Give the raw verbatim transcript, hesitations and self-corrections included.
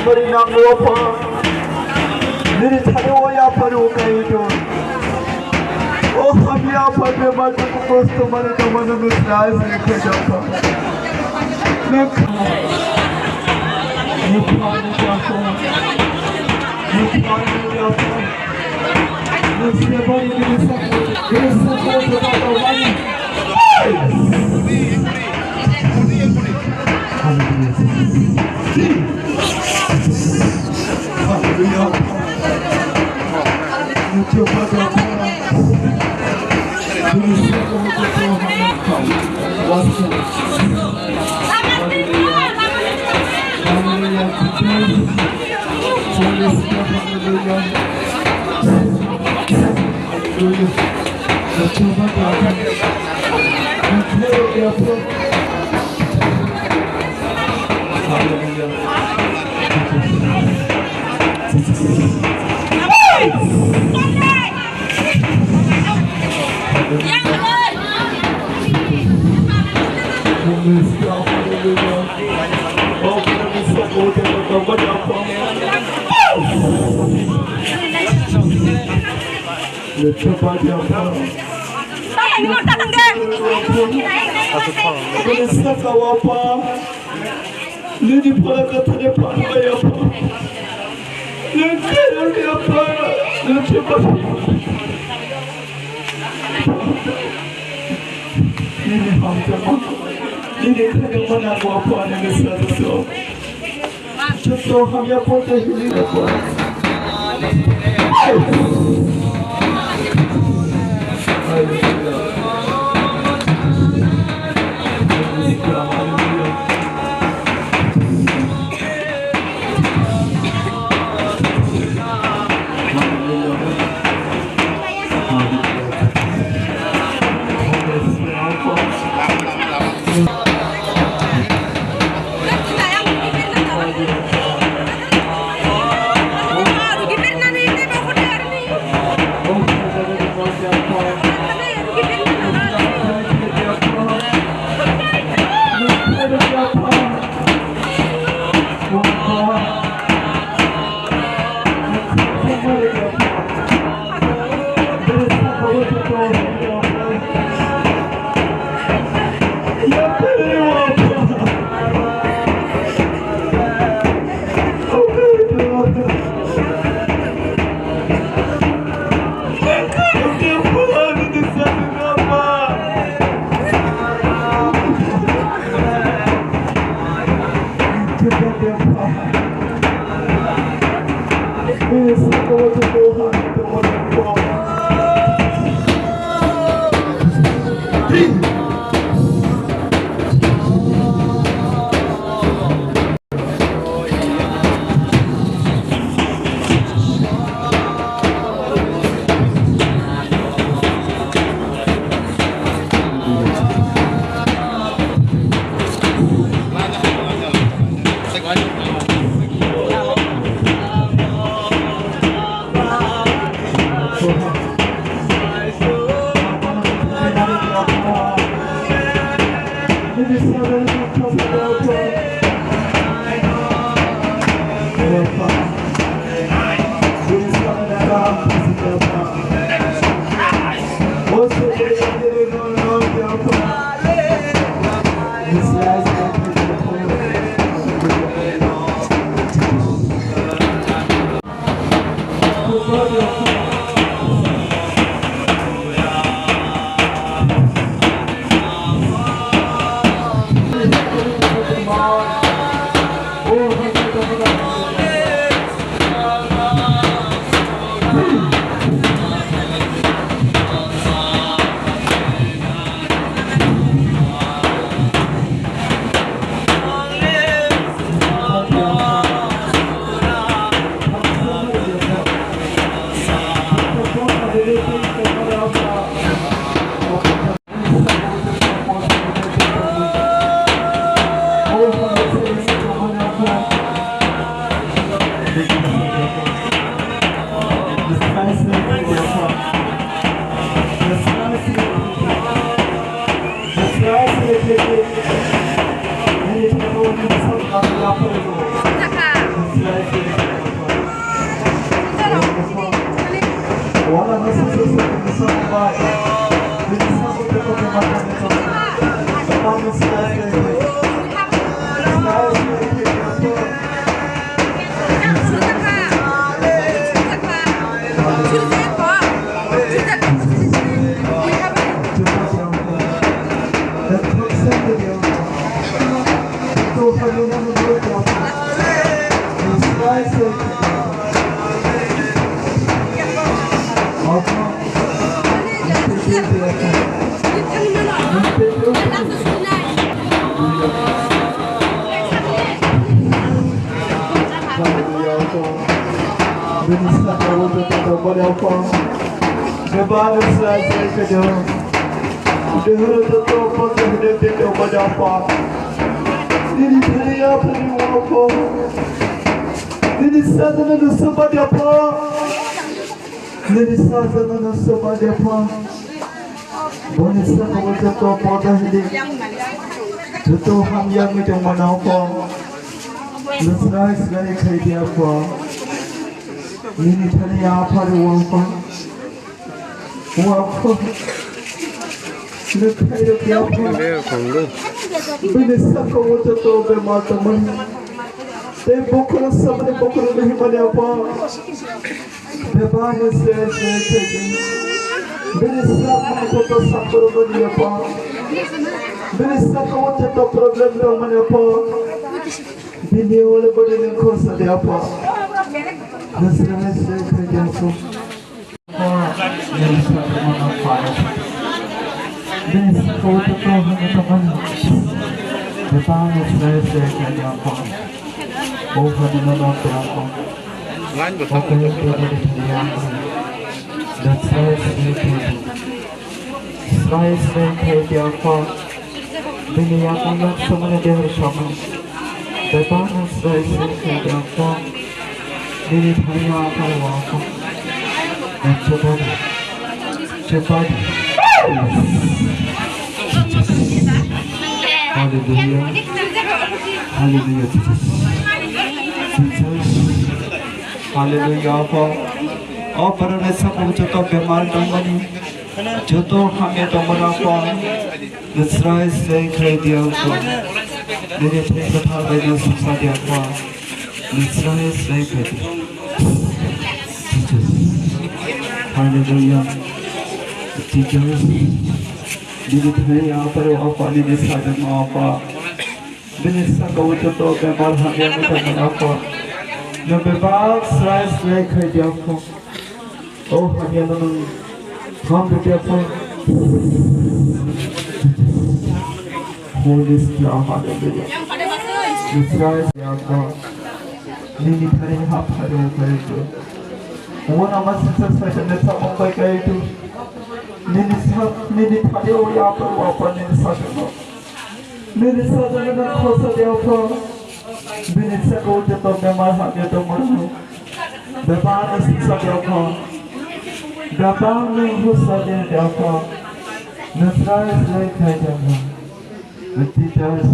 Bari nango pha. Nini thani o ya pharu kai do. O hamya pha bemar dukhu kosto mane tongmano nung trai se khe japha. Nung kha. Nung kha, nung kha. Nung kha, nung kha. Nung se bari nini sa, nini sa ko to ba to mani. Hallelujah. Nini phala kathare phalmaya pha. Nini khairokya pha. Nini phala. Nini hamjakma. Nini khairokma nango pha nini sajakso. Joto hamya pha tei hini pha. Bini saka o joto tongmani aphang, bebak no srai srai khaijak. Deha o joto aphang, hwnwi tei tongmani aphang. Nini thani aphani aphang. Nini sajwkno no swmani aphang. Nini sajwkno no swmani aphang. Boni saka o joto poda hwnwi joto hamya wngwi tongmani aphang. Nwsrai srai khai di aphang. Nini thani aphari o aphang. O aphang. Nwkhai rok ya aphang. Bini saka o joto bemar tongmani. Tei bokhorok samani bokhorok no himani aphang. Bebak no srai srai khaidi. Bini saka o joto sakhorok no ni aphang. Bini saka o joto problem tongmani aphang. Bini ole body no khorsa di aphang. Nwsrai srai khaidi aphang. Bini saka o joto hwnwi tongmani. Bebak no srai srai khaidi aphang. O hwnwi no no tongmani. Line bo tamo. Srai srai khaidi aphang. Bini yakung yak samani deha samani. Bebak no srai srai khaidi aphang. Bini thani aphari o aphang. Chepadi. Chepadi. Hallelujah. Hallelujah, Jesus. Jesus. Hallelujah, Apa. O borokni saka o joto bemar tongmani, joto hamya tongmani, Apa. Nwsrai srai khai di, Apa. Nini thai kwthar bai no suksa di, Apa. Nwsrai srai khai di. Jesus. Hallelujah. Jesus. Nini thani aphari o Apa, nini sajwkno Apa. Bini saka o joto bemar hamya wngwi tongmani Apa. Nwng bebak srai srai khai di Apa. O hamya no nwng ham rw di Apa. Holy Spirit, hallelujah. Srai srai Apa. Nini thani haphari o khai di. O nama sisa saitan ni samung bai khai di. Nini sa, nini thani o ya Apa, Apa nini sajwkno. Nini sajwkno khorsa di Apa. Bini saka o joto bemar hamya tongmani. Bebak no suksa di Apa. Bebak no khorsa di Apa. Nwsrai srai khai di Apa. Nwng teachers.